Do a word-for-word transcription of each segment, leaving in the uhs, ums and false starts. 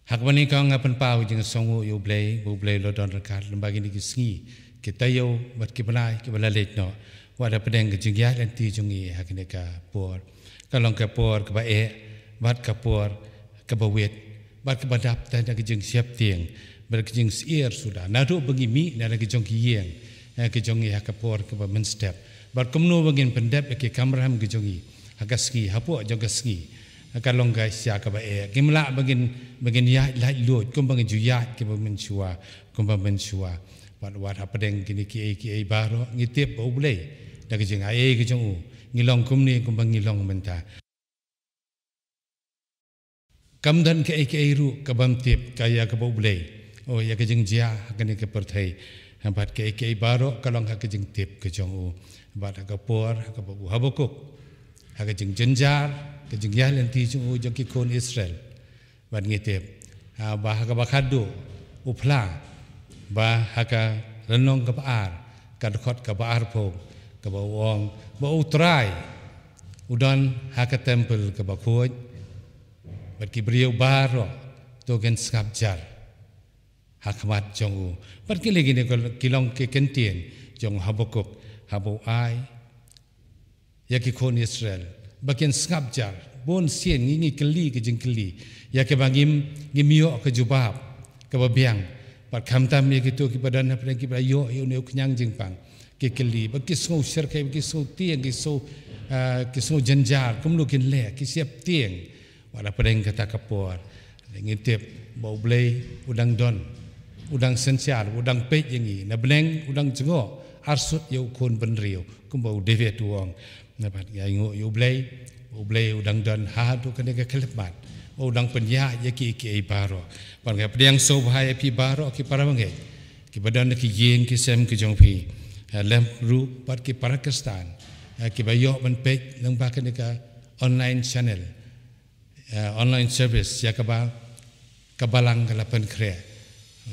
Ha kaba nyngkong nga pynpaw ka jingsngewnguh ïa U Blei, ba U Blei u la don ryngkat lem bad kine ki sngi, ki taïew bad ki bnai kiba la leit noh. Wat hapdeng ka jingïaid lynti jong ngi ha kane ka por, ka long ka por kaba eh, bad ka por kaba wit, bad kaba dap tang da ka jingsheptieng bad ka jingsyier suda, naduh ba ngi mih na la ki jong ki ïing, eh, ki jong ngi ha ka por kaba mynstep, bad kumno ba ngin pyndep ïa ki kamram ki jong ngi ha ka sngi, hapoh jong ka sngi. Ka long ka sha kaba eh. Ngim lah ba ngin, ba ngin ïaid laitluid kumba ngi ju ïaid kiba mynshuwa, kumba mynshuwa. Wat, wat hapdeng kine kiei kiei baroh ngi tip ba U Blei, da ka jingai ei ka jong u, ngi long kumne kumba ngi long mynta. Kam don kaei kaei ruh kabym tip ka ïa kaba U Blei, oh, ïa ka jingjia ha kane ka pyrthei, bad kaei kaei baroh ka long ha ka jingtip ka jong u. Bad ha ka por, ha kaba u Habakuk, ha ka jingjynjar, ka jingïaid lynti jong u, jong ki khun Israel, bad ngi tip, ah, ba ha kaba khatduh u phla, ba ha ka lynnong kaba ar, ka dkhot kaba arphew, kaba u ong ba U Trai u don ha ka templ kaba khuid, bad ki briew baroh to kin sngap jar ha khmat jong u. Bad kine, kine ki long ki kyntien jong u Habakuk, haba u ai ïa ki khun Israel ba kin sngap jar. Bun sien ngi, ngi kylli ki jingkylli ïa kiba ngim, ngim ïoh ka jubab kaba biang. Bad khamtam ïa kito kiba don hapdeng, kiba ïoh ïa une u khñiang jingpang, ki kylli, ba ki sngew shyrkhei, ba ki sngew tieng, ki sngew, ah, ki sngew jynjar, kumno kin leh, ki sheptieng. Wat hapdeng kata ka por, ngi tip ba U Blei u dang don, u dang synshar, u dang peit ïa ngi. Na bneng u dang jngoh arsut ïa u khun bynriew, kumba u David u ong. Naba ngi ainguh ïa U Blei, U Blei u dang don haduh kane ka khyllipmat, u dang pynïaid ïa kiei kiei baroh. Bad nga pdiang sngewbha ïa phi baroh ki para bangeit kiba don ha ki ïing ki sem ki jong phi, eh, lem ruh bad ki para Khristan, eh, kiba ïoh ban peit lyngba kane ka online channel, eh, online service, ïa kaba ka Balang ka la pynkhreh.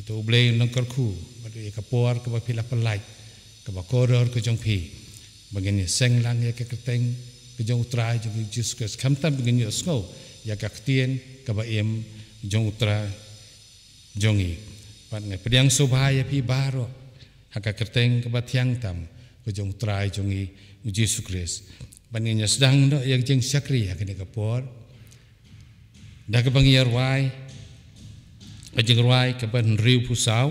To U Blei un nang kyrkhu bad ïa ka por kaba phi la pynlait, kaba kordor ka jong phi, ba ngin ïaseng lang ïa ka kyrteng ka jong U Trai jong ngi Jisu Khrist, khamtam ba ngin ïohsngew ïa ka ktien kaba im jong U Trai jong ngi. Bad nga pdiang sngewbha ïa phi baroh ha ka kyrteng kaba thiang tam ka jong U Trai jong ngi U Jisu Khrist. Bad ngin ïa sdang noh ïa ka jingshakri ha kane ka por da kaba ngi ïa rwai ka jingrwai kaba hynriewphew saw,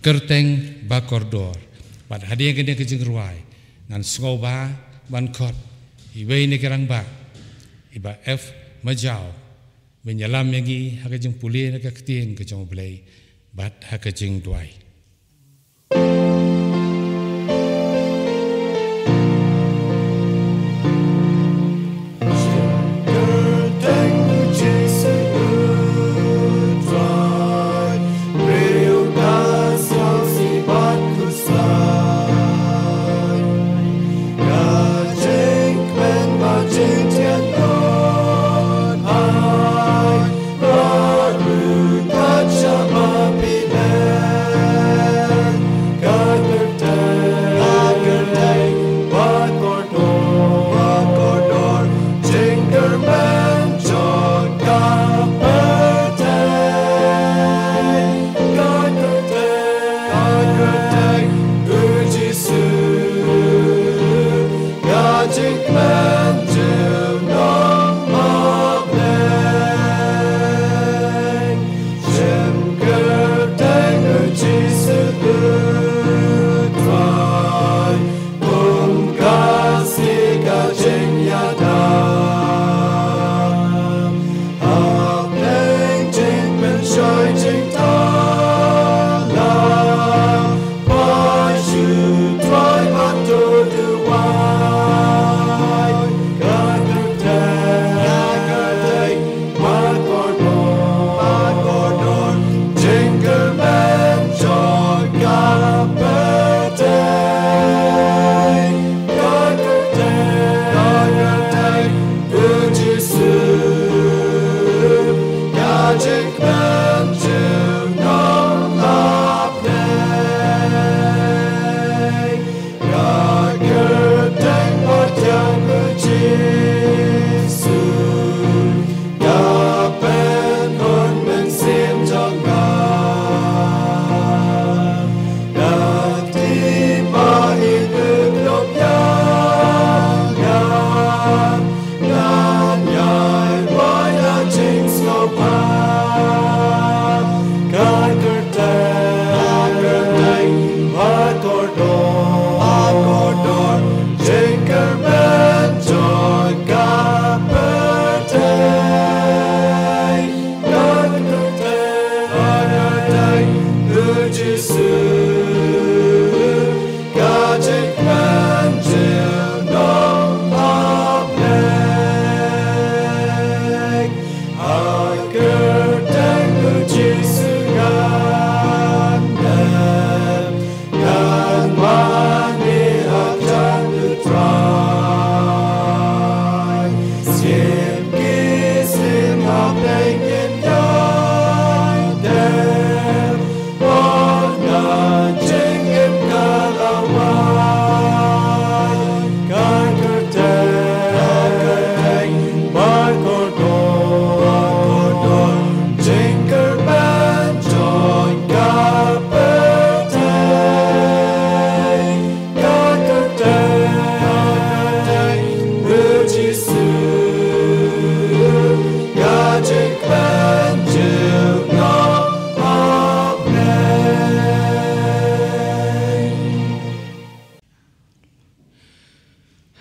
Kyrteng Bakordor. Bad hadien kane ka jingrwai ngan sngewbha ban khot iwei na ki rangbah, i Bah F Majaw, ban ïalam ïa ngi ha ka jingpule na ka ktien ka jong U Blei bad ha ka jingduwai.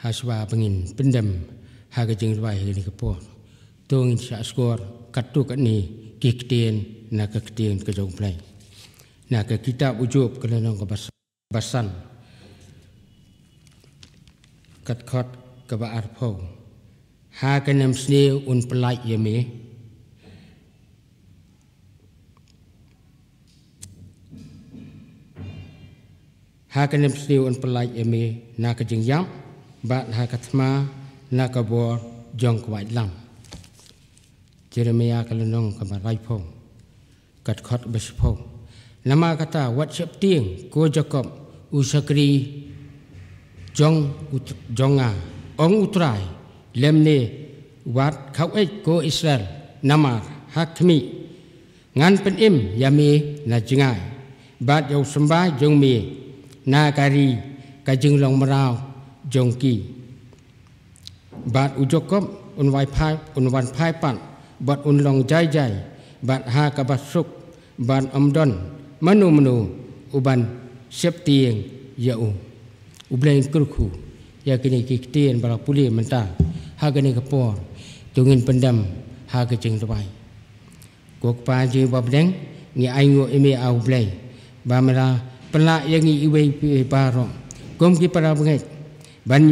Ha shuwa ba ngin pyndem ha ka jingduwai ha kane ka por, to ngin shah skhor katto katne ki ktien na ka ktien ka jong U Blei, na ka kitab u Job, ka lynnong kaba san, ka dkhot kaba arphew. Ha ka nemsniew un pyllait ïa me, ha ka nemsniew un pyllait ïa me na ka jingïap, bad ha ka thma na ka bor jong ka waitlam. Jeremiah, ka lynnong kaba laiphew, ka dkhot ba shiphew. Namar kata, wat sheptieng, ko Jakob, u shakri jong u, jong nga, ong U Trai, lymne wat khaw-eit, ko Israel, namar ha khmih, ngan pynim ïa me na jngai, bad ïa u symbai jong me na ka ri ka jinglong mraw jong ki. Bad u Jakob un wan phai, un wan phai pat, bad un long jai jai, bad ha kaba suk, bad ym don mano mano uban sheptieng ïa u. U Blei un kyrkhu ïa kine ki ktien ba la pule mynta ha kane ka por. To ngin pyndem ha ka jingduwai. Ko Kpa jong ngi ba bneng, ngi ainguh ïa me, A U Blei, ba me la pynlah ïa ngi iwei pa iwei baroh kum ki para bangeit ban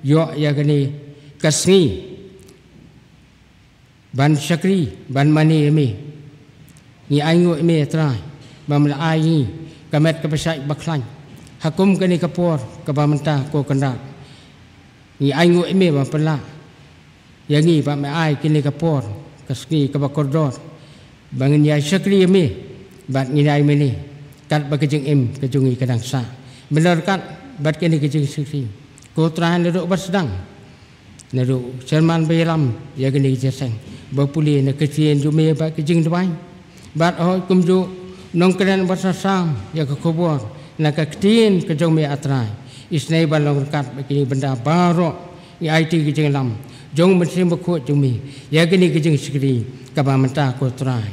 ïoh ïa kane ka sngi ban shakri, ban mane ïa me. Ngi ainguh ïa me, A Trai, ba me la ai ïa ngi ka met kaba shait ba khlaiñ ha kum kane ka por kaba mynta, ko Kynrad. Ngi ainguh ïa me ba pynlah ïa ngi, ba me ai kane ka por, ka sngi kaba kordor, ba ngin ïa shakri ïa me, bad ngin ïa mane katba ka jingim ka jong ngi ka dang sah. Me la ryngkat bad kane ka jingshakri, ko Trai, naduh ba sdang, naduh syrman ba ïalam ïa kane ka jingïaseng, ba pule na ka ktien jong me bad ka jingduwai. Bad hooid kumjuh nongkren ba sasam ïa ka khubor na ka ktien ka jong me, A Trai. Isynei ban long ryngkat bad kine bynta baroh, ngi aiti ka jingïalam jong u Mynsiem Bakhuid jong me ïa kane ka jingshakri kaba mynta, ko Trai.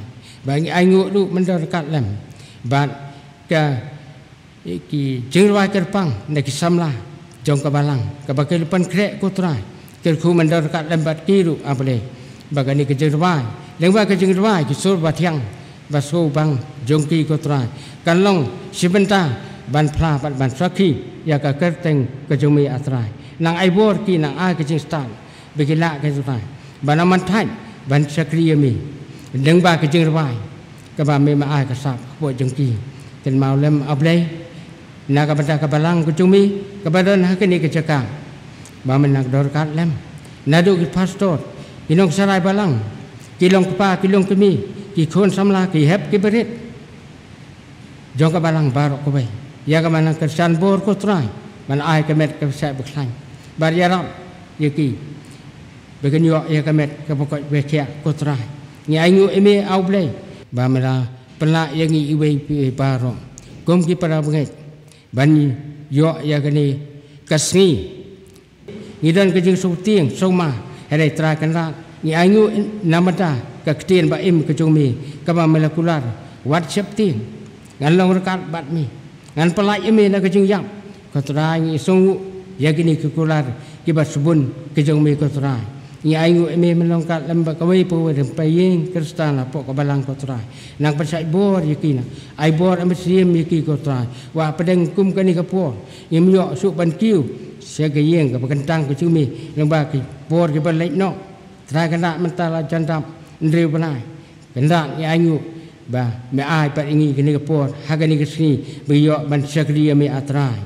Ba ngi ainguh ruh, me la ryngkat lem bad ka ki jingrwai kyrpang na ki samla jong ka balang, kaba ki la pynkhreh, ko Trai. Kyrkhu, me la ryngkat lem bad ki ruh, A Blei, ba kane ka jingrwai, lyngba ka jingrwai ki sur bathiang, ba sngewbang jong ki, ko Trai, kan long shi bynta ban phla bad ban sakhi ïa ka kyrteng ka jong me, A Trai. Nang ai bor ki, nang ai ka jingstad ba ki lah, ko Trai, ban ym thait ban shakri ïa me lyngba ka jingrwai kaba me, me ai ka sap hapoh jong ki. Kynmaw lem, A Blei, na ka bynta ka balang ka jong me kaba don ha kane ka jaka, ba me nang dor ryngkat lem, naduh ki pastor, ki nongsharai balang, ki long kpa, ki long kmie, ki khun samla, ki hep ki barit jong ka balang baroh kawei, ïa ka ban nang kyrshan bor, ko Trai, ban ai ka met kaba shait ba khlaiñ, bad ïarap ïa ki ba kin ïoh ïa ka met kaba koit ba khiah, ko Trai. Ngi ainguh ïa me, A U Blei, ba me la pynlah ïa ngi iwei pa iwei baroh kum ki para bangeit ban ïoh ïa kane ka sngi. Ngi don ka jingsngewtieng sngewma, hynrei Trai Kynrad, ngi ainguh na ka bynta ka ktien ba im ka jong me kaba me la kular: Wat sheptieng, ngan long ryngkat bad me, ngan pyllait ïa me na ka jingïap. Ko Trai, ngi sngewnguh ïa kine ki kular kiba sbun ki jong me, ko Trai. Ngi ainguh ïa me, me la ryngkat lem bad kawei pa kawei ruh ki ïing Khristan hapoh ka balang, ko Trai. Nang pynshait bor ïa ki, nang ai bor, em, mynsiem ïa ki, ko Trai. Wat hapdeng kum kane ka por ngim ïoh shuh ban kiew sha ka ïing kaba kyntang ka jong me lyngba ki por kiba leit noh. Trai Kynrad, mynta la jan dap hynriew bnai. Kynrad, ngi ainguh ba me ai pat ïa ngi kane ka por ha kane ka sngi ba ngi ïoh ban shakri ïa me, A Trai.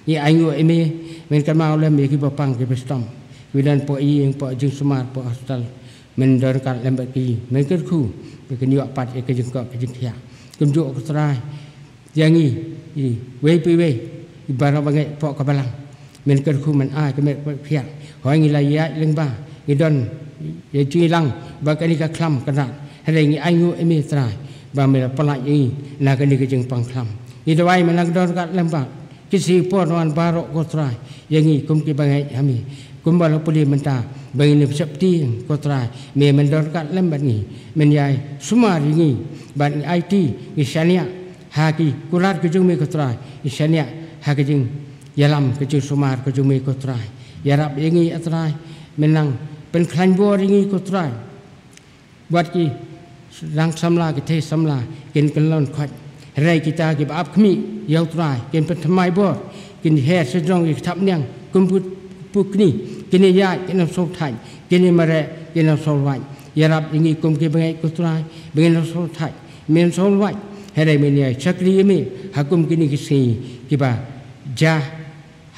Ngi ainguh ïa me, men kynmaw lem ïa kiba pang kiba shitom, kiba don hapoh ïing, hapoh jingsumar, hapoh hospital, Men don ryngkat lem bad ki, men kyrkhu ba kin ïoh pat ïa ka jingkok ka jingkhiah. Kumjuh ko Trai, ïa ngi, iwei pa iwei, i baroh ba ngeit hapoh ka balang, men kyrkhu, men ai ka met ka phiah. Hooid, ngi la ïaid lyngba, ngi don ïa jingïalang bad kane ka khlam ka rat. Hynrei ngi ainguh ïa me Trai ba me la pyllait ïa ngi na kane ka jingpang khlam. Ngi duwai men nang don ryngkat lem bad ki sngi por wan baroh ko Trai, ïa ngi kum ki bangeit ha me. Kumba la pule mynta, ba ngin ym sheptieng ko Trai, me men don ryngkat lem bad ngi, men ïai sumar ïa ngi, bad ngi aiti, ngi shaniah ha ki kular ka jong me ko Trai, ngi shaniah ha ka jingïalam ka jingsumar ka jong me ko Trai. Ïarap ïa ngi A Trai, men nang pynkhlaiñ bor ïa ngi ko Trai. Wat ki nang samla, ki thei samla, kin kyllon khoit. Hynrei kita kiba ap khmih ïa u Trai, kin pynthymmai bor, kin her sha jrong ki thapniang kum pukni, kin ïaid, kin ym sngewthait, kin mareh, kin ym sngewlwait. Ïarap ïa ngi kum ki bangeit ko Trai, ba ngin ym sngewthait, men sngewlwait. Hynrei men ïai shakri ïa me ha kum kine ki sngi kiba jia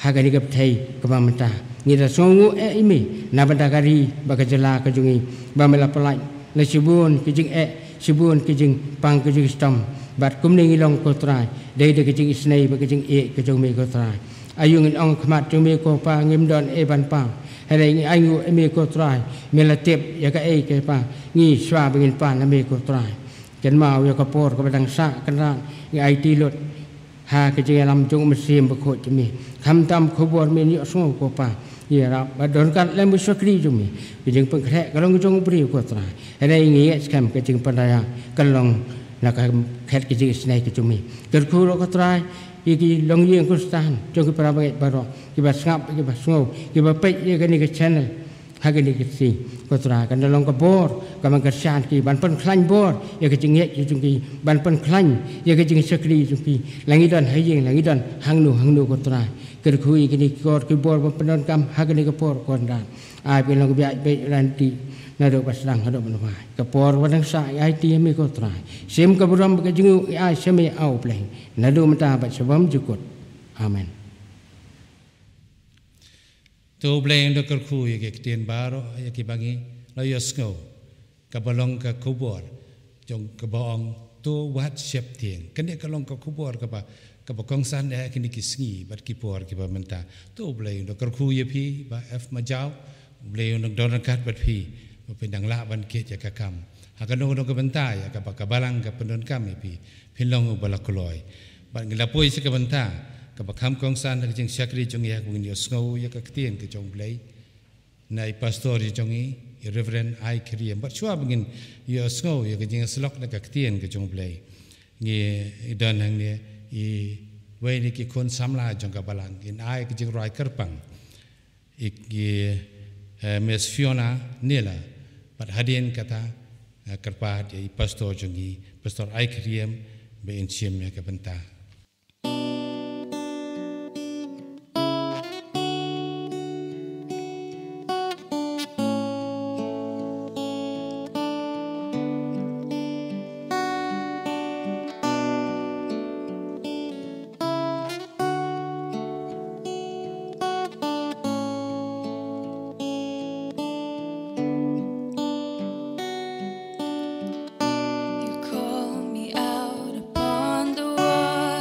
ha kane ka pyrthei kaba mynta. Ngi da sngewnguh eh ïa me na bynta ka ri bad ka jylla ka jong ngi, ba me la pyllait na shibun ki jingeh, shibun ki jingpang, ki jingshitom, bad kumne ngi long ko Trai, dei da ka jingisynei bad ka jingïeit ka jong me ko Trai. Aïu ngin ong, khmat jong me ko Pa ngim don ei ban pang. Hynrei ngi ainguh ïa me ko Trai, me la tip ïa kaei kaei ba ngi shuwa ba ngin pan ha me ko Trai. Kynmaw ïa ka por kaba dang sah kynrad, ngi aiti lut ha ka jingïalam jong u Mynsiem Bakhuid jong me. Khamtam khubor men ïohsngew ko Pa. Ïarap ba don ryngkat lem u shakri jong me. Ka jingpynkhreh ka long jong u briew ko Trai. Hynrei ngi ngeit skhem ka jingpynïaid ka long na ka khet ka jingisynei ka jong me. Kyrkhu ruh ko Trai ïa ki longïing Khristan jong ki para bangeit baroh, kiba sngap, kiba sngew, kiba peit ïa kane ka channel ha kine ki sngi ko Trai. Kan da long ka bor ka ban kyrshan ki, ban pynkhlaiñ bor ïa ka jingngeit ka jong ki, ban pynkhlaiñ ïa ka jingshakri jong ki, la ngi don ha ïing, la ngi don hangno hangno ko Trai. Kyrkhu ïa kine ki kor ki bor ban pyndonkam ha kane ka por kynrad. Ai ba kin long ka bïa beit ryntih naduh ba sdang haduh ban wai. Ka por ba dang sah ngi aiti ha me ko Trai. Shim ka burom bad ka jingïeit ngi ai sha me, A U Blei, naduh mynta bad sha bymjukut. Amen. To U Blei un da kyrkhu ïa ki ktien baroh ïa kiba ngi la ïohsngew, kaba long ka khubor jong kaba ong, to wat sheptieng. Kane ka long ka khubor kaba, kaba kongsan eh ha kine ki sngi bad ki por kiba mynta. To U Blei un da kyrkhu ïa phi Bah F Majaw. U Blei un da don ryngkat bad phi ba phin dang lah ban kit ïa ka kam ha kano kano ka bynta ïa kaba ka balang ka pyndonkam ïa phi. Phin long uba la kloi. Bad ngi la poi sha ka bynta kaba kham kongsan ha ka jingshakri jong ngi, ha kaba ngin ïohsngew ïa ka ktien ka jong U Blei na i pastor ïa jong ngi, i Reverend Ai Khyriem. Bad shuwa ba ngin ïohsngew ïa ka jingïasyllok na ka ktien ka jong U Blei, ngi don hangne iwei na ki khun samla jong ka balang, in ai ka jingrwai kyrpang, i, i, eh, Miss Fiona Nela. Bad hadien kata, eh, kyrpad ïa i pastor jong ngi, Pastor Ai Khyriem, ba in shim ïa ka bynta. You call me out upon the water.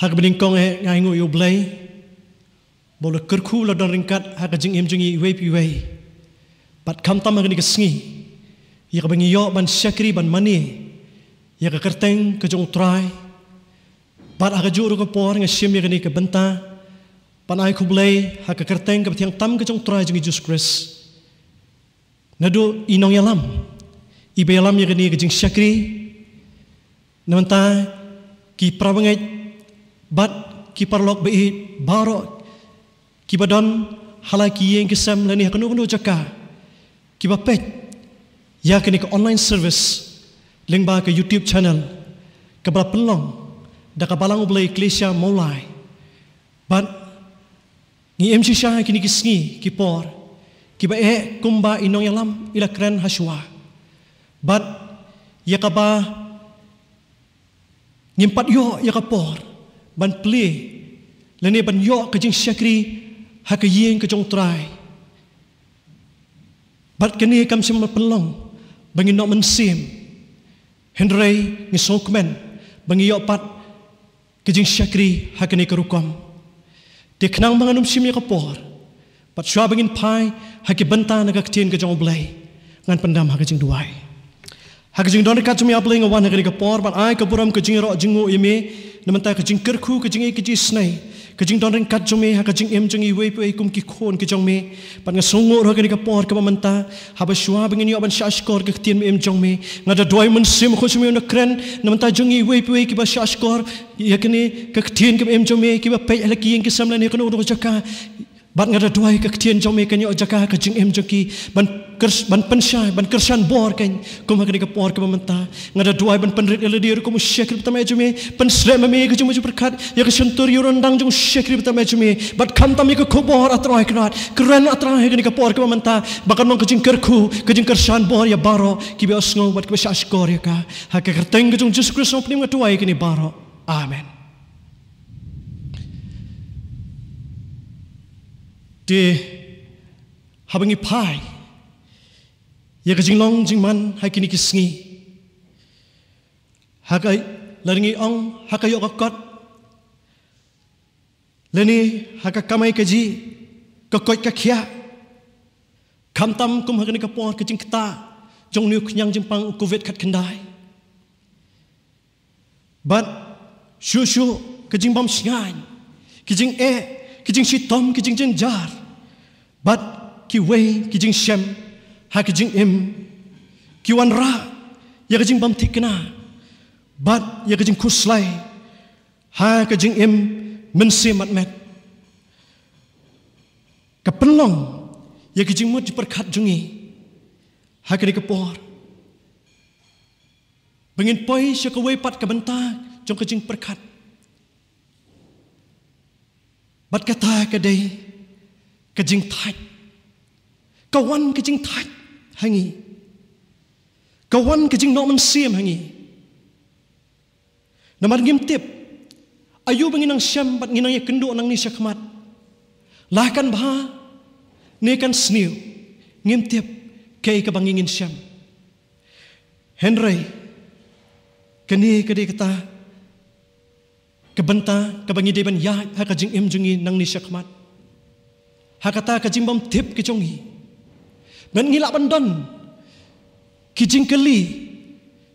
Ha kaba nyngkong eh nga ainguh ïa U Blei ba u la kyrkhu, la don ryngkat ha ka jingim jong ngi iwei pa iwei. Bad khamtam ha kane ka sngi, ïa kaba ngi ïoh ban shakri ban mane ïa ka kyrteng ka jong U Trai. Bad ha kajuh ruh ka por nga shim ïa kane ka bynta ban ai khublei ha ka kyrteng kaba thiang tam ka jong U Trai jong ngi Jisu Khrist. Naduh i nongïalam iba ïalam ïa kane ka jingshakri, na bynta ki parabangeit bad ki paralok ba ïeit baroh kiba don ha la ki ïing ki sem lane ha kano kano jaka kiba peit ïa kane ka online service lyngba ka YouTube channel kaba la pynlong da ka Balang U Blei Ecclesia Mawlai. Bad ngi im shisha ha kine ki sngi ki por kiba eh kumba i nongïalam i la kren ha shuwa. Bad ïa kaba ngim pat ïoh ïa ka por ban plie lane ban ïoh ka jingshakri ha ka ïing ka jong U Trai. Bad kane kam shym la pynlong ba ngin noh mynsiem, hynrei ngi sngewkmen ba ngi ïoh pat ka jingshakri ha kane ka rukom. Te khnang ba ngan ym shim ïa ka por, bad shuwa ba ngin phai ha ki bynta na ka ktien ka jong U Blei, ngan pyndam ha ka jingduwai. Ha ka jingdon ryngkat jong me, A Blei, nga wan ha kane ka por ban ai ka burom, ka jingïaroh, jingnguh ïa me na bynta ka jingkyrkhu, ka jingïeit, ka jingisynei, ka jingdon ryngkat jong me ha ka jingim jong ngi iwei pa iwei kum ki khun ki jong me. Bad nga sngewnguh ruh ha kane ka por kaba mynta, haba shuwa ba ngin ïoh ban shahshkor ka ktien ba im jong me, nga da duwai Mynsiem Bakhuid jong me un da kren na bynta jong ngi iwei pa iwei kiba shahshkor ïa kane ka ktien kaba im jong me, kiba peit ha la ki ïing ki sem lane kano kano ka jaka. Bad nga da duwai ka ktien jong me kan ïoh jaka ha ka jingim jong ki ban kyrs-, ban pynshai, ban kyrshan bor kan, kum ha kane ka por kaba mynta. Nga da duwai ban pynrit ïa lade ruh kum u shakri bad u tymmen jong me, pynshlur ma me ka jingmut jingpyrkhat ïa ka shyntur ïa u ryndang jong u shakri bad u tymmen jong me. Bad khamtam ïa ka khubor, A Trai Kynrad, kren, A Trai, ha kane ka por kaba mynta, ba kan long ka jingkyrkhu, ka jingkyrshan bor ïa baroh kiba ïohsngew bad kiba shahshkor ïa ka. Ha ka kyrteng ka jong Jisu Khrist Nongpynim nga duwai ïa kine baroh. Amen. Te haba ngi phai ïa ka jinglong jingman ha kine ki sngi, ha ka, lada ngi ong ha ka ïoh ka kot lane ha ka kamai kajih, ka koit ka khiah, khamtam kum ha kane ka por ka jingktah jong une u khñiang jingpang u Covid khatkhyndai. Bad shuh shuh ka jingbymshngaiñ, ki jingeh, ki jingshitom, ki jingjynjar, bad kiwei ki jingshem ha ki jingim, ki wanrah ïa ka jingbymthikna bad ïa ka jingkhuslai ha ka jingim mynsiem bad met. Ka pynlong ïa ka jingmut jingpyrkhat jong ngi ha kane ka por ba ngin poi sha kawei pat ka bynta jong ka jingpyrkhat. Bad kata ka dei ka jingthait. Ka wan ka jingthait ha ngi. Ka wan ka jingnoh mynsiem ha ngi. Namar ngim tip aïu ba ngin nang shem bad ngin nang ïakynduh nangne shakhmat. La kan bha ne kan sniew, ngim tip kaei kaba ngi ngin shem. Hynrei kane ka dei kata ka bynta kaba ngi dei ban ïaid ha ka jingim jong ngi nangne shakhmat, ha kata ka jingbymtip ka jong ngi. Ban ngi lah ban don ki jingkylli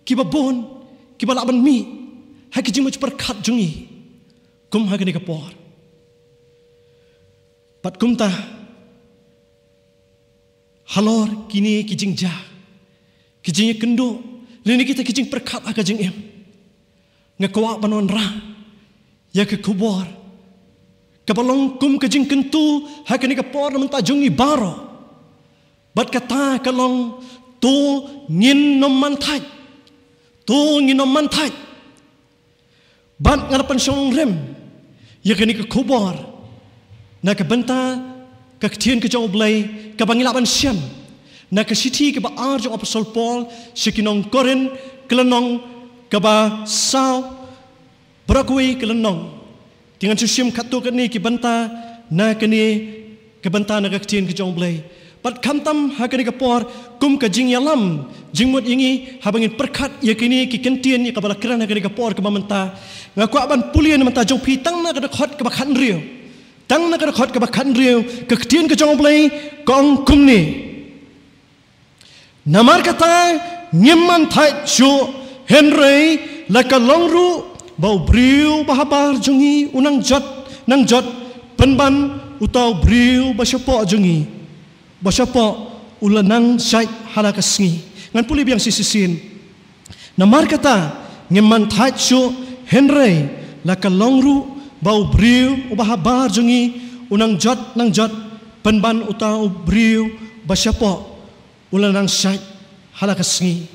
kiba bun kiba lah ban mih ha ki jingmut jingpyrkhat jong ngi kum ha kane ka por. Bad kumta, halor kine ki jingjia, ki jingïakynduh lane kita ki jingpyrkhat ha ka jingim, nga kwah ban wanrah ïa ka khubor kaba long kum ka jingkyntu ha kane ka por na bynta jong ngi baroh. Bad kata ka long, to ngin ym man thait. To ngin ym man thait. Bad nga la pynshong rim ïa kane ka khubor na ka bynta ka ktien ka jong U Blei kaba ngi lah ban shem na ka shithi kaba ar jong u Apostol Paul sha ki nong Korinth, ka lynnong kaba saw, baroh kawei ka lynnong. Te ngan shu shim katto katne ki bynta na kane ka bynta na ka ktien ka jong U Blei. Bad khamtam ha kane ka por, kum ka jingïalam jingmut ïa ngi, haba ngin pyrkhat ïa kine ki kyntien ïa kaba la kren ha kane ka por kaba mynta, nga kwah ban pule na bynta jong phi tang na ka dkhot kaba khathynriew. Tang na ka dkhot kaba khathynriew, ka ktien ka jong U Blei ka ong kumne: Namar kata, ngim man thait shuh, hynrei la ka long ruh ba u briew ba habar jong ngi u nang jot, nang jot pynban uta u briew ba shapoh jong ngi, ba shapoh u la nang shait ha la ka sngi. Ngan pule biang shi shisien. Namar kata, ngim man thait shuh, hynrei la ka long ruh ba u briew uba habar jong ngi u nang jot, nang jot pynban uta u briew ba shapoh u la nang shait ha la ka sngi.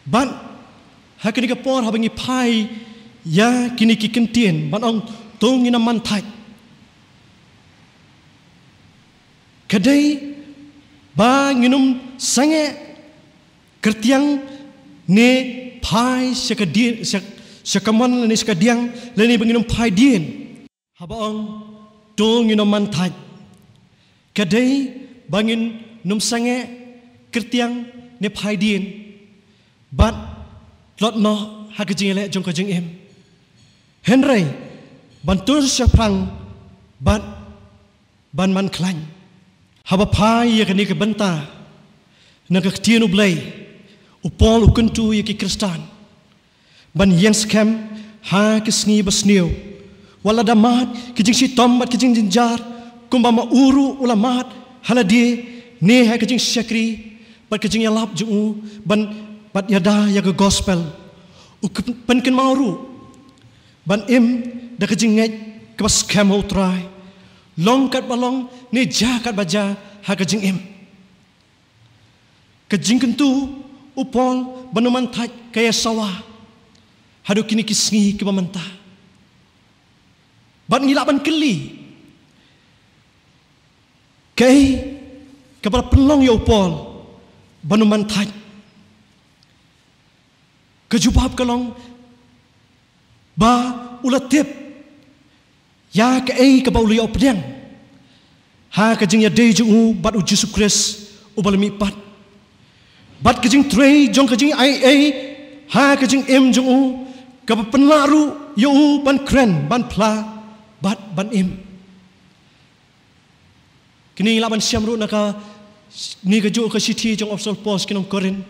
Bad ha kane ka por, haba ngi phai ïa kine ki kyntien ban ong to ngin ym man thait, ka dei ba ngin ym sangeh kyrtiang ne phai sha ka die-, sha, sha ka mon lane sha ka diang, lane ba ngin ym phai dien. Haba ong to ngin ym man thait, ka dei ba ngin ym sangeh kyrtiang ne phai dien bad tlot noh ha ka jingïaleh jong ka jingim, hynrei ban tur shaphrang bad ban man khlaiñ. Haba phai ïa kane ka bynta na ka ktien U Blei, u Paul u kyntu ïa ki Khristan ban ïeng skhem ha ki sngi ba sniew, wat la da mad ki jingshitom bad ki jingjynjar, kumba ma u ruh u la mad ha lade, ne ha ka jingshakri bad ka jingïalap jong u ban, bad ïada ïa ka gospel. U pynkynmaw ruh ban im da ka jingngeit kaba skhem ha U Trai, long katba long ne jia katba jia ha ka jingim. Ka jingkyntu u Paul ban ym man thait ka ïasawa haduh kine ki sngi kiba mynta. Bad ngi lah ban kylli, kaei kaba la pynlong ïa u Paul ban ym man thait? Ka jubab ka long ba u la tip ïa kaei kaba u la ïoh pdiang ha ka jingïadei jong u bad U Jisu Khrist uba la mihpat, bad ka jingtrei jong ka jingaiei ha ka jingim jong u kaba pynlah ruh ïa u ban kren, ban phla bad ban im. Kine ngi lah ban shem ruh na kane kajuh ka shithi jong u Apostol Paul sha ki nong Korinth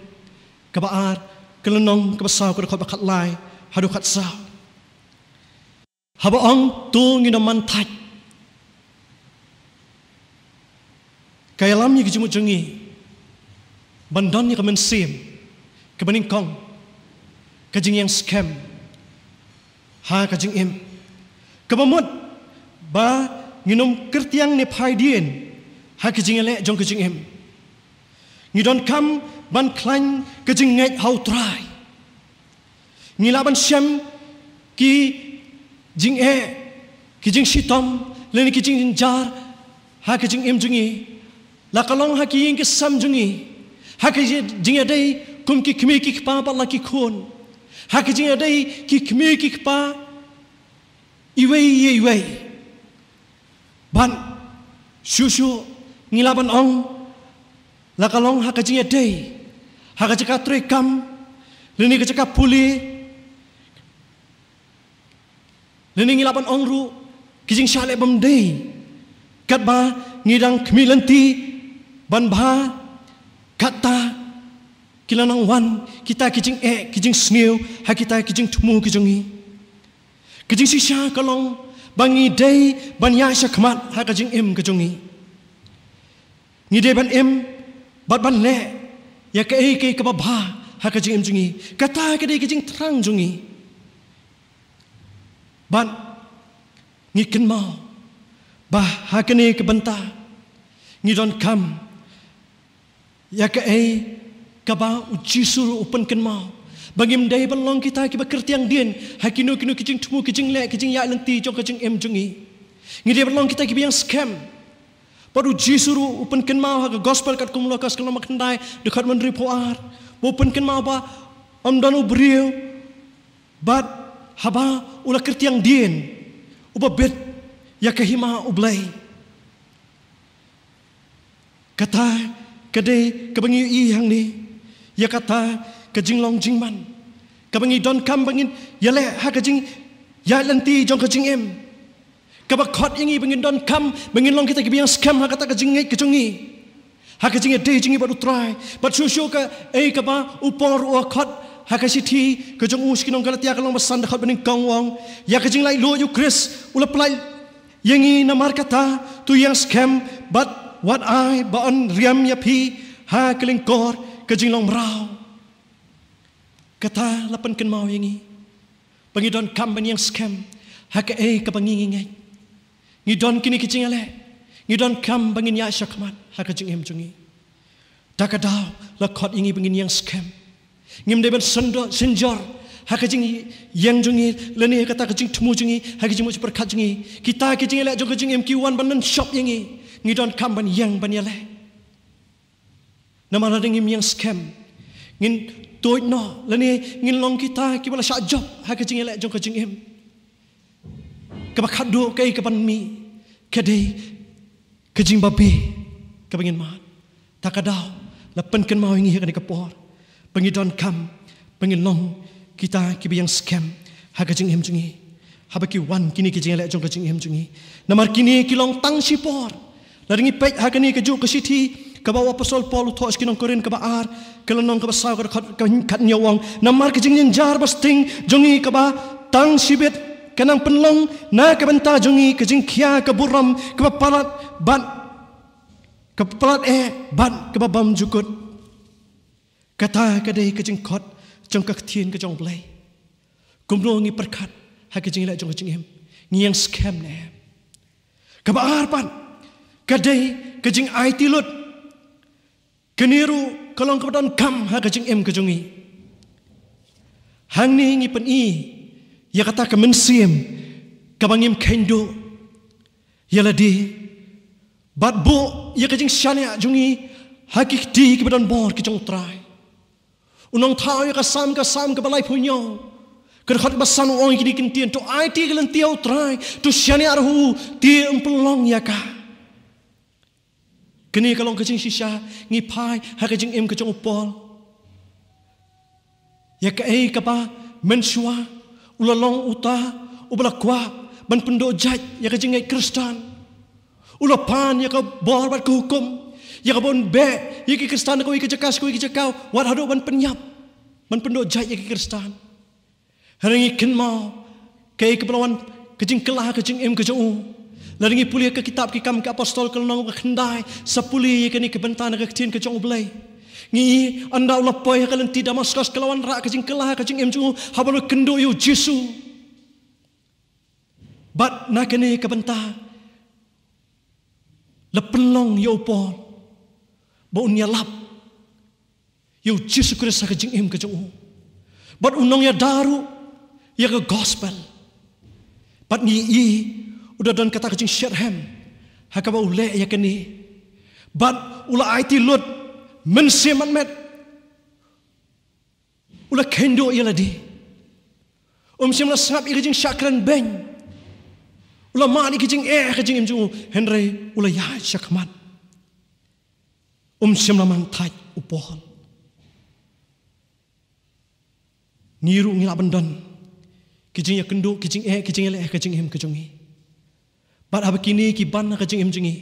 kaba ar, ka lynnong kaba saw, ka dkhot ba khatlai haduh khatsaw. Haba ong to ngin ym man thait, ka ïalam ïa ka jingmut jong ngi ban don ïa ka mynsiem kaba nyngkong, ka jingïeng skhem ha ka jingim, kaba mut ba ngin ym kyrtiang ne phai dien ha ka jingïaleh jong ka jingim. Ngi donkam ban khlaiñ ka jingngeit ha U Trai. Ngi lah ban shem ki jingeh, ki jingshitom lane ki jingjynjar ha ka jingim jong ngi, la ka long ha ki ïing ki sem jong ngi, ha ka jingïadei kum ki kmie ki kpa bad la ki khun, ha ka jingïadei ki kmie ki kpa iwei ïa iwei. Bad shuh shuh ngi lah ban ong la ka long ha ka jingïadei ha ka jaka treikam lane ka jaka pule, lane ngi lah ban ong ruh ki jingshah leh bymdei, katba ngi dang khmih lynti ban bha, kata ki la nang wan kita ki jingeh, ki jingsniew ha kita ki jingthmu ki jong ngi. Ka jingshisha ka long ba ngi dei ban ïaid shakhmat ha ka jingim ka jong ngi. Ngi dei ban im bad ban leh ïa kaei kaei kaba bha ha ka jingim jong ngi. Kata ka dei ka jingthrang jong ngi. Bad ngi kynmaw ba ha kane ka bynta ngi donkam ïa kaei kaba U Jisu ruh u pynkynmaw, ba ngim dei ban long kita kiba kyrtiang dien ha kino kino ki jingthmu, ki jingleh, ki jingïaid lynti jong ka jingim jong ngi. Ngi dei ban long kita kiba ïeng skhem. Bad U Jisu ruh u pynkynmaw ha ka Gospel katkum u Lukas ka lynnong ba khyndai, dkhot hynriewphew ar, ba u pynkynmaw ba ym don u briew bad haba u la kyrtiang dien uba bit ïa ka hima U Blei. Kata ka dei kaba ngi ïohi hangne, ïa kata ka jinglong jingman kaba ngi donkam ba ngin ïaleh ha ka jingïaid lynti jong ka jingim, kaba khot ïa ngi ba ngin donkam ba ngin long kita kiba ïeng skhem ha kata ka jingngeit ka jong ngi, ha ka jingïadei jong ngi bad U Trai. Bad shuh shuh kaei kaba u Paul ruh u khot ha ka shithi ka jong u sha ki nong Galatia, ka lynnong ba san, dkhot ba nyngkong, u ong: Ïa ka jinglaitluid ïa U Khrist u la pyllait ïa ngi, namar kata to ïeng skhem bad wat ai ba yn riam ïa phi ha ka lyngkor ka jinglong mraw. Kata la pynkynmaw ïa ngi ba ngi donkam ban ïeng skhem ha kaei kaba ngi ngi ngeit. Ngi don kine ki jingïaleh, ngi donkam ba ngin ïaid shakhmat ha ka jingim jong ngi. Ta ka daw la khot ïa ngi ba ngin ïeng skhem. Ngim dei ban synjor, synjor ha ka jingïeng jong ngi lane kata ka jingthmu jong ngi ha ka jingmut jingpyrkhat jong ngi. Kita ki jingïaleh jong ka jingim ki wan ban nang shop ïa ngi. Ngi donkam ban ïeng ban ïaleh. Namar lada ngim ïeng skhem, ngin tuid noh lane ngin long kita kiba la shah jop ha ka jingïaleh jong ka jingim. Kaba khatduh kaei kaban mih ka dei ka jingbabe kaba ngin mad. Ta ka daw la pynkynmaw ïa ngi ha kane ka por ba ngi donkam ba ngin long kita kiba ïeng skhem ha ka jingim jong ngi, haba ki wan kine ki jingïaleh jong ka jingim jong ngi. Namar kine ki long tang shipor. Lada ngi peit ha kane kajuh ka shithi kaba u apostol Paul u thoh sha ki nong Korinth, kaba ar, ka lynnong kaba saw, ka dkhot kaba khathynñiew, u ong: Namar ka jingjynjar basting jong ngi kaba tang shibit ka nang pynlong na ka bynta jong ngi ka jingkhia ka burom kaba palat bad kaba palat eh bad kaba bymjukut. Kata ka dei ka jingkhot jong ka ktien ka jong U Blei. Kumno ngi pyrkhat ha ka jingïaleh jong ka jingim? Ngi ïeng skhem ne em? Kaba ar pat ka dei ka jingaiti lut. Kane ruh ka long kaba donkam ha ka jingim ka jong ngi. Hangne ngi pyni ïa kata ka mynsiem kaba ngim kheiñ duh ïa lade bad buh ïa ka jingshaniah jong ngi ha ki kti kiba don bor ki jong U Trai. U nongthaw ïa ka Salm, ka Salm kaba laiphew hynñiew, ka dkhot ba san, u ong ïa kine ki ktien: To aiti ïa ka lynti ha U Trai, to shaniah ruh ha u, te un pynlong ïa ka. Kane ka long ka jingshisha ngi phai ha ka jingim ka jong u Paul. Ïa kaei kaba mynshuwa u la long uta uba la kwah ban pynduh jait ïa ka jingngeit Khristan. U la pan ïa ka bor bad ka hukum ïa kaba un beh ïa ki Khristan na kawei ka jaka sha kawei ka jaka, wat haduh ban pynïap, ban pynduh jait ïa ki Khristan. Hynrei ngi kynmaw kaei kaba la wan ka jingkylla ha ka jingim ka jong u. Lada ngi pule ka kitab Ki Kam ki Apostol, ka lynnong ba khyndai, sa pule ïa kane ka bynta na ka ktien ka jong U Blei, ngi i, ynda u la poi ha ka lynti Damaskos, ka la wanrah ka jingkylla ha ka jingim jong u haba u la kynduh ïa U Jisu. Bad na kane ka bynta la pynlong ïa u Paul ba un ïalap ïa U Jisu Khrist ha ka jingim ka jong u. Bad un nongïada ruh ïa ka gospel. Bad ngi i u da don kata ka jingshitrhem ha kaba u leh ïa kane. Bad u la aiti lut mynsiem met met. U la kheiñ duh ïa lade. Um shym la sngap ïa ka jingshah kren beiñ. U la mad ïa ka jingeh ha ka jingim jong u, hynrei u la ïaid shakhmat. Um shym la man thait u Paul. Ngi ruh ngi lah ban don ki jingïakynduh, ki jingeh, ki jingïaleh ha ka jingim ka jong ngi. Bad haba kine ki ban ha ka jingim jong ngi,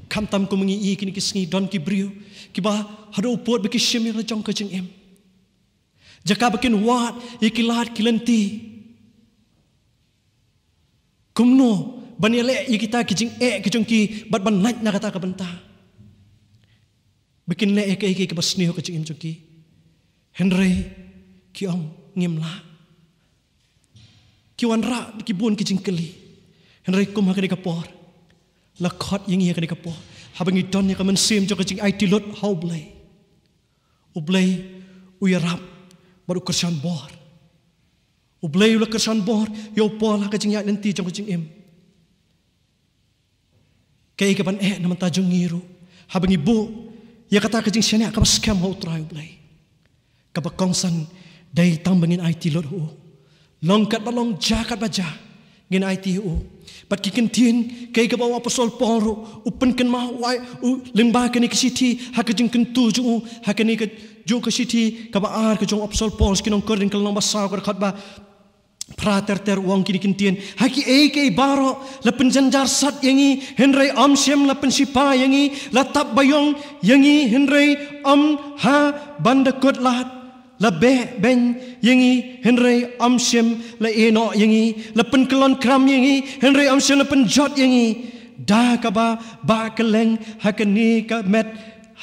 khamtam kum ngi i kine ki sngi, don ki briew kiba haduh u pud ba ki shim ïa la jong ka jingim. Jaka ba kin wad ïa ki lad ki lynti. Kumno ban ïaleh ïa kita ki jingeh ki jong ki bad ban lait na kata ka bynta ba kin leh ïa kaei kaei kaba sniew ha ka jingim jong ki. Hynrei ki ong ngim lah. Ki wanrah ki bun ki jingkylli. Hynrei kum ha kane ka por, la khot ïa ngi ha kane ka por, haba ngi don ïa ka mynsiem jong ka jingaiti lut ha U Blei. U Blei u ïarap bad u kyrshan bor. U Blei u la kyrshan bor ïa u Paul ha ka jingïaid lynti jong ka jingim. Kaei kaban eh na ka bynta jong ngi ruh haba ngi buh ïa kata ka jingshaniah kaba skhem ha U Trai U Blei? Kaba kongsan, dei tang ba ngin aiti lut ha u. Long katba long, jia katba jia, ngin aiti u. Bad ki kyntien, kaei kaba u apostol Paul ruh u pynkynmaw, u ai, u lyngba kane ka shithi, ha ka jingkyntu jong u ha kane ka, jong ka shithi kaba ar ka jong u apostol Paul sha ki nong Korinth, ka lynnong ba saw, ka dkhot ba phra ter ter, u ong kine ki kyntien: Ha kiei kiei baroh la pynjynjar sat ïa ngi, hynrei ym shym la pynshipa ïa ngi; la tap baïong ïa ngi, hynrei ym ha ban da kut lad; la beh beiñ ïa ngi, hynrei ym shym la ïehnoh ïa ngi; la pynkyllon kram ïa ngi, hynrei ym shym la pynjot ïa ngi. Da kaba bah kylleng ha kane ka met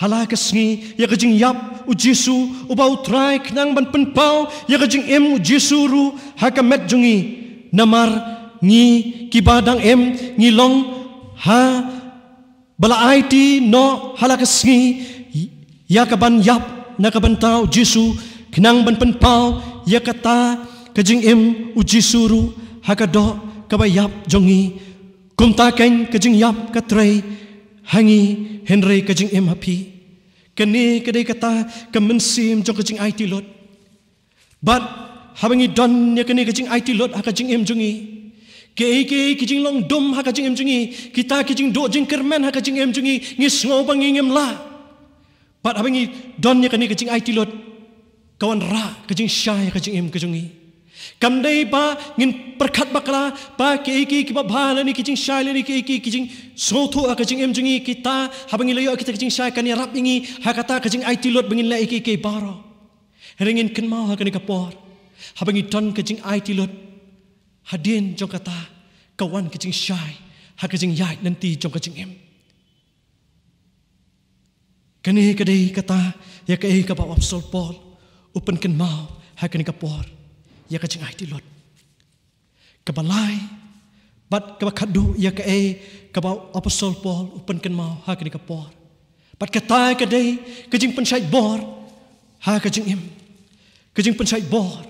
ha la ka sngi ïa ka jingïap U Jisu, uba U Trai, khnang ban pynpaw ïa ka jingim U Jisu ruh ha ka met jong ngi. Namar ngi kiba dang im, ngi long ha ba la aiti noh ha la ka sngi ïa ka ban ïap na ka bynta U Jisu, khnang ban pynpaw ïa kata ka jingim U Jisu ruh ha ka doh kaba ïap jong ngi. Kumta keiñ ka jingïap ka trei ha ngi, hynrei ka jingim ha phi. Kane ka dei kata ka mynsiem jong ka jingaiti lut. Bad haba ngi don ïa kane ka jingaiti lut ha ka jingim jong ngi, kiei kiei ki jinglong dum ha ka jingim jong ngi, kita ki jingduh jingkyrmen ha ka jingim jong ngi, ngi sngew ba ngi ngim lah. Bad haba ngi don ïa kane ka jingaiti lut, ka wanrah ka jingshai ha ka jingim ka jong ngi. Kam dei ba ngin pyrkhat bakla ba kiei kiei kiba bha lane ki jingshai lane kiei kiei ki jingsngewthuh ha ka jingim jong ngi, kita, haba ngi la ïoh kita ki jingshai, kan ïarap ïa ngi ha kata ka jingaiti lut ba ngin leh ïa kiei kiei baroh. Hynrei ngin kynmaw ha kane ka por, haba ngi don ka jingaiti lut, hadien jong kata ka wan ka jingshai ha ka jingïaid lynti jong ka jingim. Kane ka dei kata ïa kaei kaba u apostol Paul u pynkynmaw ha kane ka por ïa ka jingaiti lut. Kaba lai bad kaba khatduh ïa kaei kaba u apostol Paul u pynkynmaw ha kane ka por. Bad kata ka dei ka jingpynshait bor ha ka jingim. Ka jingpynshait bor.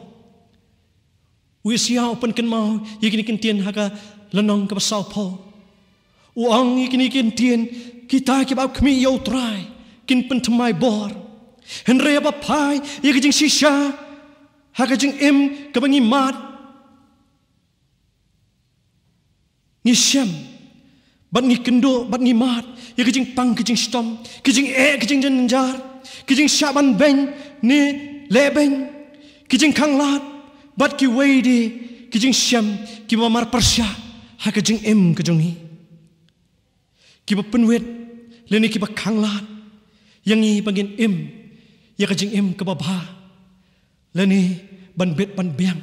U Isaïah u pynkynmaw ïa kine ki kyntien ha ka lynnong kaba sawphew. U ong ïa kine ki kyntien: Kita kiba khmih ïa U Trai kin pynthymmai bor. Hynrei haba phai ïa ka jingshisha ha ka jingim kaba ngi mad, ngi shem bad ngi kynduh bad ngi mad ïa ki jingpang ki jingshitom, ki jingeh ki jingjynjar, ki jingshah ban beiñ ne leh beiñ, ki jingkhanglad bad kiwei de ki jingshem kiba mar pyrshah ha ka jingim ka jong ngi, kiba pynwit lane kiba khanglad ïa ngi ba ngin im ïa ka jingim kaba bha lane ban bit ban biang.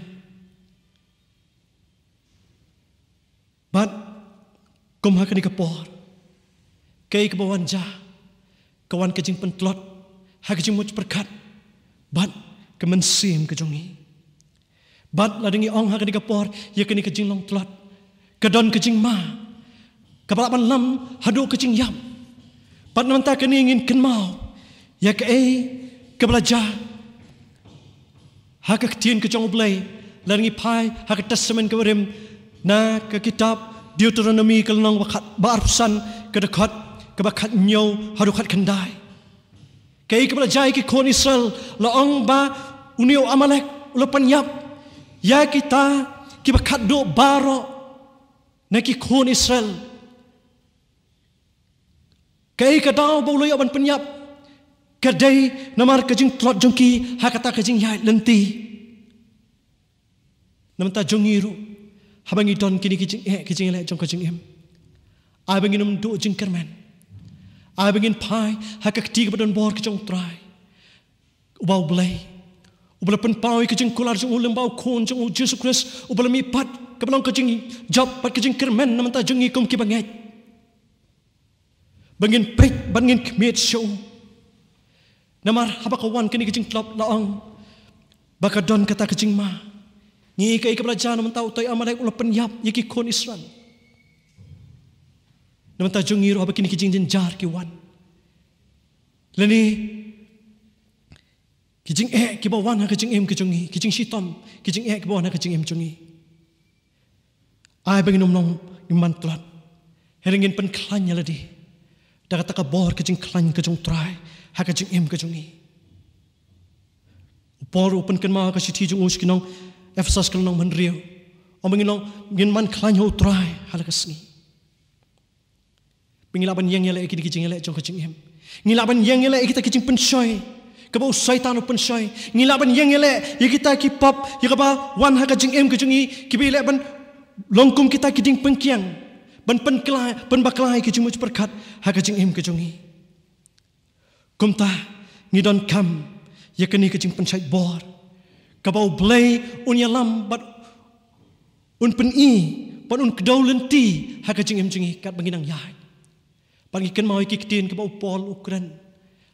Bad kum ha kane ka por, kaei kaba wan jia, ka wan ka jingpyntlot ha ka jingmut pyrkhat bad ka mynsiem ka jong ngi. Bad lada ngi ong ha kane ka por ïa kane ka jinglong tlot, ka don ka jingma kaba lah ban lam haduh ka jingïap. Bad na bynta kane ngin kynmaw ïa kaei kaba la jia ha ka ktien ka jong U Blei, lada ngi phai ha ka Testament kaba rim, na ka kitab Deuteronomi ka lynnong ba khat, ba arphew san, ka dkhot kaba khathynñiew haduh khatkhyndai. Kaei kaba la jia ïa ki khun Israel, la ong ba une u Amalek u la pynïap ïa kita kiba khatduh baroh na ki khun Israel. Kaei ka daw ba u la ïoh ban pynïap? Ka dei namar ka jingtlot jong ki ha kata ka jingïaid lynti. Na bynta jong ngi ruh, haba ngi don kine ki jingeh ki jingeh jong ka jingim, ai ba ngin ym duh jingkyrmen. Ai ba ngin phai ha ka kti kaba don bor ka jong U Trai, uba U Blei, uba la pynpaw ïa ka jingkular jong u lyngba u Khun jong u Jisu Khrist, uba la mihpat, kaba long ka jingjop bad ka jingkyrmen na bynta jong ngi kum kiba ngeit. Ba ngin peit bad ngin khmied sha u. Namar haba ka wan kane ka jingtlot, la ong ba ka don kata ka jingma. Ngi ïohi kaei kaba la jia na bynta utei u Amalek, u la pynïap ïa ki khun Israel. Na bynta jong ngi ruh, haba kine ki jingjynjar ki wan, lane ki jingeh kiba wan ha ka jingim ka jong ngi, ki jingshitom, ki jingeh kiba wan ha ka jingim jong ngi, ai ba ngin ym long, ngim ban tlot. Hynrei ngin pynkhlaiñ ïa lade da kata ka bor ka jingkhlaiñ ka jong U Trai ha ka jingim ka jong ngi. U Paul u pynkynmaw ha ka shithi jong u sha ki nong Ephesos ka lynnong hynriew, Ong ba ngin long, ngin man khlaiñ ha u Trai ha la ka sngi. Ba ngi lah ban ïeng ïaleh ïa kine ki jingïaleh jong ka jingim. Ngi lah ban ïeng ïaleh ïa kita ki jingpynshoi kaba u Soitan u pynshoi. Ngi lah ban ïeng ïaleh ïa kita ki pop ïa kaba wan ha ka jingim ka jong ngi, kiba ïaleh ban long kum kita ki dieng pynkiang ban pynkylla, pynbakla ïa ki jingmut jingpyrkhat ha ka jingim ka jong ngi. Kumta ngi donkam ïa kane ka jingpynshait bor kaba u Blei un ïalam bad un pyni bad un kdew lynti ha ka jingim jong ngi katba ngi nang ïaid. Bad ngi kynmaw ïa ki ktien kaba u Paul u kren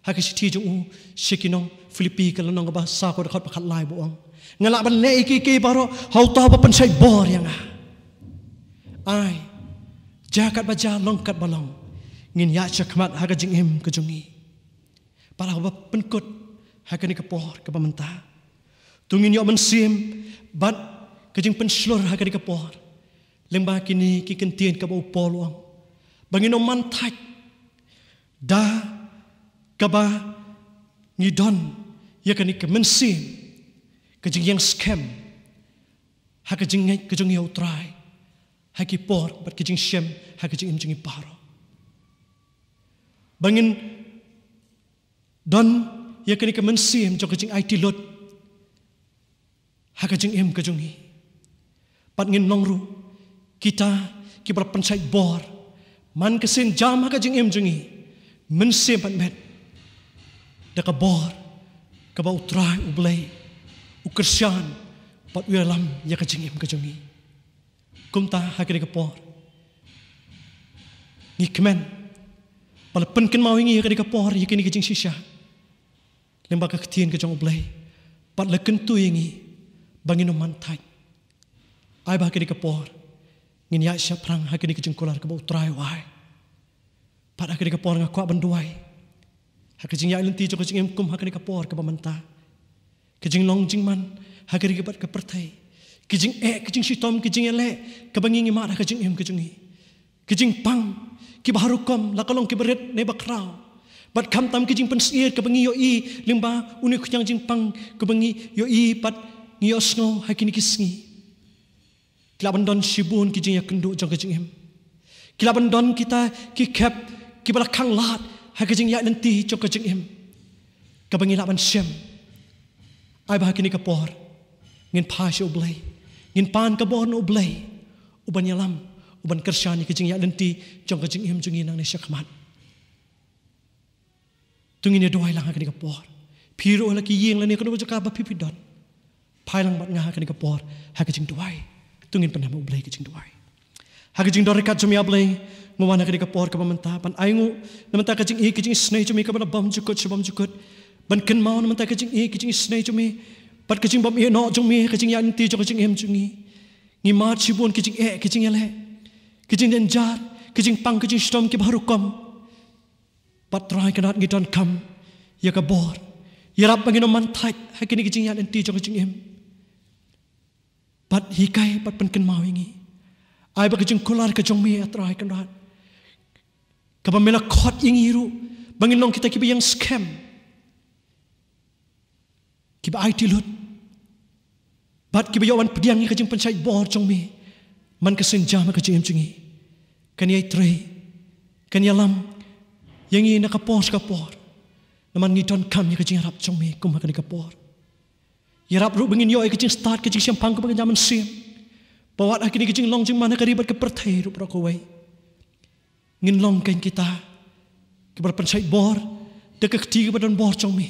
ha ka shithi jong u sha ki nong Philippi ka lynnong kaba saw ka dkhot ba khatlai ba ong, nga lah ban leh ïa kiei kiei baroh ha uta uba pynshait bor ïa nga. Ai, jia katba jia, long katba long, ngin ïaid shakhmat ha ka jingim ka jong ngi. Para ba pynkut ha kane ka por kaba mynta, to ngin ïoh mynsiem bad ka jingpynshlur ha kane ka por lyngba kine ki kyntien kaba u Paul u ong ba ngin ym man thait da kaba ngi don ïa kane ka mynsiem, ka jingïeng skhem ha ka jingngeit ka jong ngi ha u Trai ha ki por bad ka jingshem ha ka jingim jong ngi baroh. Ba ngin don ïa kane ka mynsiem jong ka jingaiti lut ha ka jingim ka jong ngi. Bad ngin long ruh kita kiba la pynshait bor man ka sienjam ha ka jingim jong ngi, mynsiem bad met, da ka bor kaba u Trai u Blei u kyrshan bad u ïalam ïa ka jingim ka jong ngi. Kumta ha kane ka por ngi kmen ba la pynkynmaw ïa ngi ha kane ka por ïa kane ka jingshisha lyngba ka ktien ka jong u Blei bad la kyntu ïa ngi ba ngin ym man thait. Ai ba ha kane ka por ngin ïaid shaphrang ha kane ka jingkular kaba u Trai u ai. Bad ha kane ka por nga kwah ban duwai ha ka jingïaid lynti jong ka jingim kum ha kane ka por kaba mynta, ka jinglong jingman ha ka ri bad ka pyrthei, ka jingeh, ka jingshitom, ka jingïaleh kaba ngi ngi mad ha ka jingim ka jong ngi, ka jingpang kiba ha rukom, la ka long kiba rit ne ba khraw, bad khamtam ka jingpynsyier kaba ngi ïohi lyngba une u khñiang jingpang kaba ngi ïohi bad ngi ïohsngew ha kine ki sngi. Ki lah ban don shibun ki jingïakynduh jong ka jingim. Ki lah ban don kita ki khep kiba la khang lad ha ka jingïaid lynti jong ka jingim kaba ngi lah ban shem. Ai ba ha kane ka por ngin phai sha u Blei, ngin pan ka bor na u Blei, u ban ïalam, u ban kyrshan ïa ka jingïaid lynti jong ka jingim jong ngi nangne shakhmat. To ngin ïa duwai lang ha kane ka por. Phi ruh la ki ïing lane kano ka jaka ba phi phi don, phai lang bad nga ha kane ka por ha ka jingduwai. To ngin pynneh ha u Blei ka jingduwai. Ha ka jingdon ryngkat jong me, A Blei, nga wan ha kane ka por kaba mynta ban ainguh na bynta ka jingïeit ka jingisynei jong me kaba la bymjukut sha bymjukut, ban kynmaw na bynta ka jingïeit ka jingisynei jong me bad ka jingbym ïehnoh jong me ha ka jingïaid lynti jong ka jingim jong ngi. Ngi mad shibun ki jingeh, ki jingïaleh, ki jingjynjar, ki jingpang, ki jingshitom kiba ha rukom. Bad Trai Kynrad, ngi donkam ïa ka bor, ïarap ba ngin ym man thait ha kine ki jingïaid lynti jong ka jingim. Bad hikai bad pynkynmaw ïa ngi. Ai ba ka jingkular ka jong me, A Trai Kynrad, kaba me la khot ïa ngi ruh ba ngin long kita kiba ïeng skhem, kiba aiti lut bad kiba ïoh ban pdiang ïa ka jingpynshait bor jong me man ka sienjam ha ka jingim jong ngi, kan ïai trei, kan ïalam ïa ngi na ka por sha ka por. Namar ngi donkam ïa ka jingïarap jong me kum ha kane ka por. Ïarap ruh ba ngin ïoh ïa ka jingstad, ka jingshemphang kaba kynja mynsiem, ba wat ha kine ki jinglong jingman ha ka ri bad ka pyrthei ruh baroh kawei, ngin long kein kita kiba la pynshait bor da ka kti kaba donbor jong me.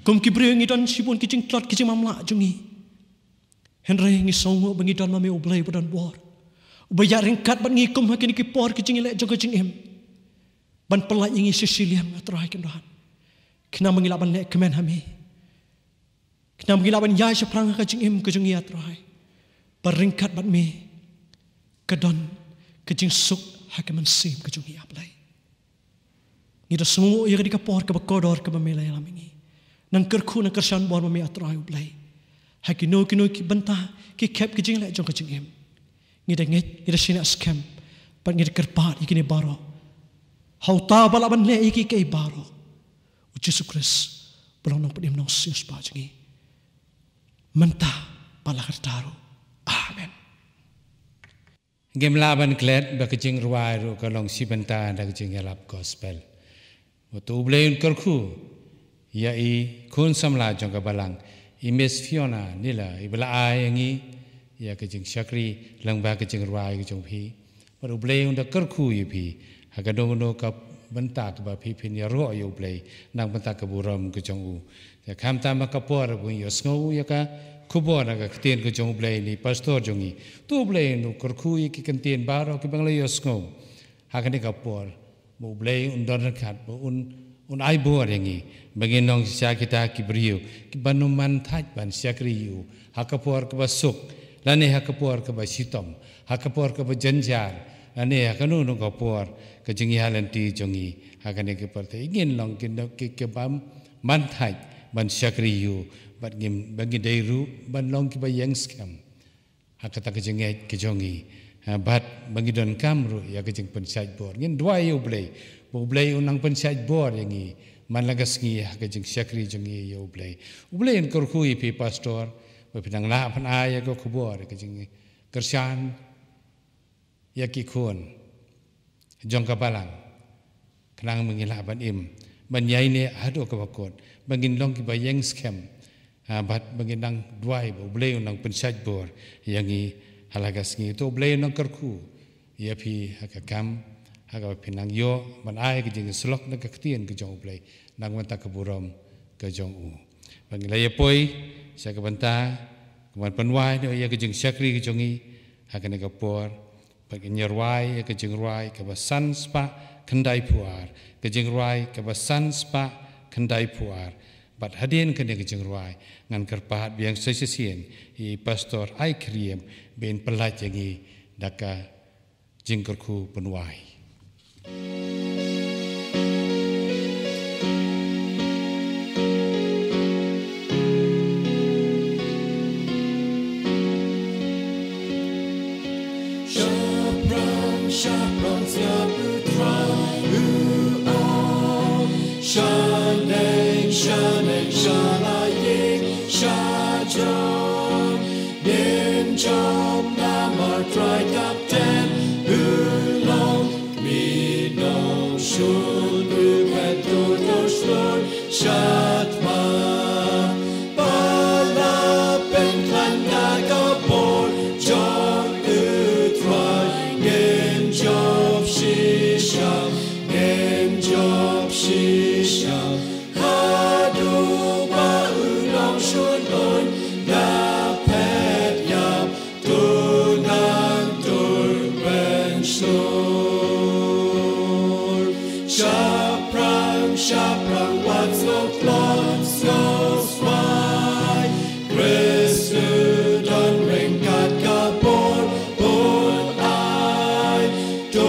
Kum ki briew ngi don shibun ki jingtlot, ki jingmamlah jong ngi. Hynrei ngi sngewnguh ba ngi don ma me, U Blei uba donbor, uba ïaid ryngkat bad ngi kum ha kine ki por ki jingïaleh jong ka jingim, ban pyllait ïa ngi sha shiliang, A Trai Kynrad, khnang ba ngi lah ban leh kmen ha me, khnang ba ngi lah ban ïaid shaphrang ha ka jingim ka jong ngi, A Trai, ba ryngkat bad me ka don ka jingsuk ha ka mynsiem ka jong ngi, A Blei. Ngi da sngewnguh ïa kane ka por kaba kordor kaba me la ïalam ïa ngi. Nang kyrkhu, nang kyrshan bor ma me, A Trai U Blei, ha kino kino ki bynta, ki khep, ki jingleh jong ka jingim. Ngi da ngeit, ngi da shaniah skhem bad ngi da kyrpad ïa kine baroh ha uta uba lah ban leh ïa kiei kiei baroh, U Jisu Khrist uba long Nongpynim Nongsiewspah jong ngi, mynta bad la ka rta ruh. Amen. Ngim lah ban klet ba ka jingrwai ruh ka long shi bynta na ka jingïalap gospel. Uto U Blei un kyrkhu ïa i khun samla jong ka balang, i Miss Fiona Nila, i ba la ai ïa ngi ïa ka jingshakri lyngba ka jingrwai ka jong phi. Bad U Blei un da kyrkhu ïa phi ha kano kano ka bynta kaba phi phin ïaroh ïa U Blei na ka bynta ka burom ka jong u. Te khamtam ha ka por ba ngi ïohsngew ïa ka khubor na ka ktien ka jong U Blei na i pastor jong ngi, to U Blei un kyrkhu ïa ki kyntien baroh kiba ngi la ïohsngew ha kane ka por. Ba U Blei un don ryngkat, ba un, un ai bor ïa ngi ba ngin long shisha kita ki briew kiban ym thait ban shakri ïa u ha ka por kaba suk lane ha ka por kaba shitom, ha ka por kaba jynjar lane ha kano kano ka por ka jingïaid lynti jong ngi ha kane ka pyrthei. Ngin long ki, ki, kiba ym thait ban shakri ïa u, bad ngin, ba ngin dei ruh ban long kiba ïeng skhem ha kata ka jingngeit ka jong ngi. Ha, bad ba ngi donkam ruh ïa ka jingpynshait bor. Ngin duwai ïa U Blei ba U Blei un nang pynshait bor ïa ngi man la ka sngi ha ka jingshakri jong ngi ïa U Blei. U Blei un kyrkhu ïa phi pastor ba phi nang lah ban ai ïa ka khubor ïa ka jingkyrshan ïa ki khun jong ka balang, khnang ba ngin lah ban im ban ïaineh haduh kaba kut, ba ngin long kiba ïeng skhem, ha, bad ba ngin nang duwai ba U Blei un nang pynshait bor ïa ngi ha la ka sngi. To U Blei un nang kyrkhu ïa phi ha ka kam ha kaba phi nang ïoh ban ai ka jingsyllok na ka ktien ka jong U Blei na ka bynta ka burom ka jong u. Ba ngin la ïa poi sha ka bynta kaban pynwai noh ïa ka jingshakri ka jong ngi ha kane ka por. Bad ngin ïa rwai ïa ka jingrwai kaba san spah khyndai phew ar, ka jingrwai kaba san spah khyndai phew ar. Bad hadien kane ka jingrwai ngan kyrpad biang sa shisien ïa i pastor Ai Kyriem ba in pyllait ïa ngi da ka jingkyrkhu pynwai. Shaphrang, shaphrang, sngap U Trai, U Au. Shaneng, shaneng, sha la ïing, sha jong. Ngin jop namar Trai Kapten u long. Ngi nongshun u kyntu dur shlur shathma. Ba la pynkhlaiñ da ka bor jong U Trai, ngin jop shisha, ngin jop shisha. Haduh ba u nongshun un da phet ïap, to nang dur pynshlur. Shaphrang, shaphrang, wat sngew tlot, sngew spah. Khrist u don ryngkat ka bor un ai. To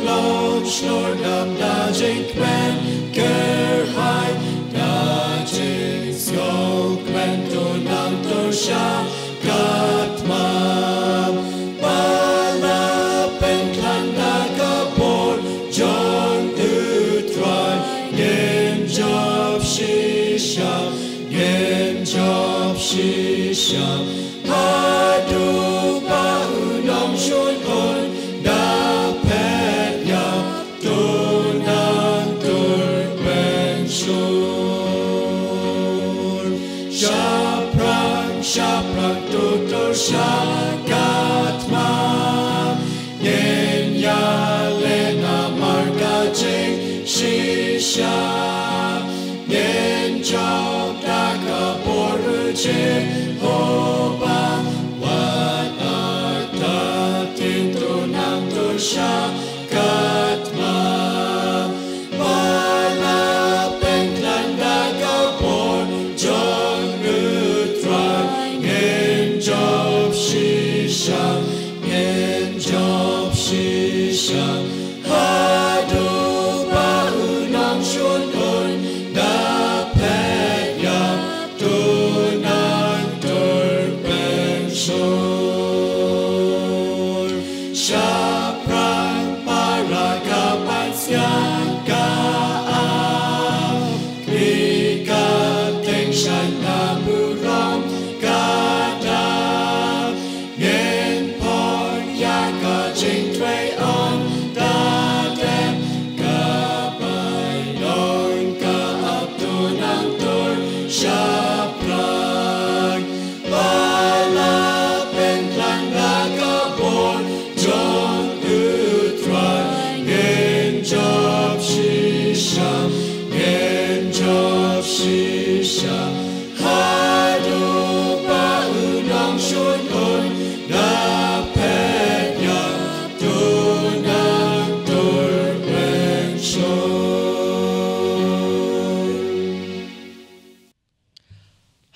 long shlur ngam da jingkmen kyrhai, da jingsngewkmen to nang dur sha ka tma. Ba la pynkhlaiñ da ka bor jong U Trai, ngin jop shisha, ngin jop shisha. Haduh ba u nongshun un da phet ïap, to nang dur pynshlur. Shaphrang, shaphrang, to dur sha ka tma. Ngin ïaleh namar ka jingshisha. Ngin jop da ka bor U Jehobah. Wat artatien to nang dur sha ka tma. Ba la pynkhlaiñ da ka bor jong U Trai, ngin jop shi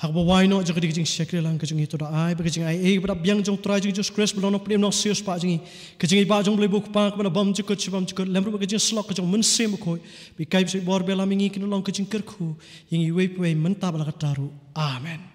Ha kaba wai noh jong ka dei ka jingshakri lang ka jong ngi, to da ai ba ka jingaiei kaba da biang jong U Trai jong ngi Jisu Khrist ba long Nongpynim Nongsiewspah jong ngi, ka jingïeit jong U Blei Bakhuid Kpa kaba na bym jukut sha bym jukut, lem ruh bad ka jingsyllok ka jong U Mynsiem Bakhuid, ba kin ïai bor ïalam ïa ngi, kin long ka jingkyrkhu ïa ngi iwei pa iwei mynta bad la katta ruh. Amen.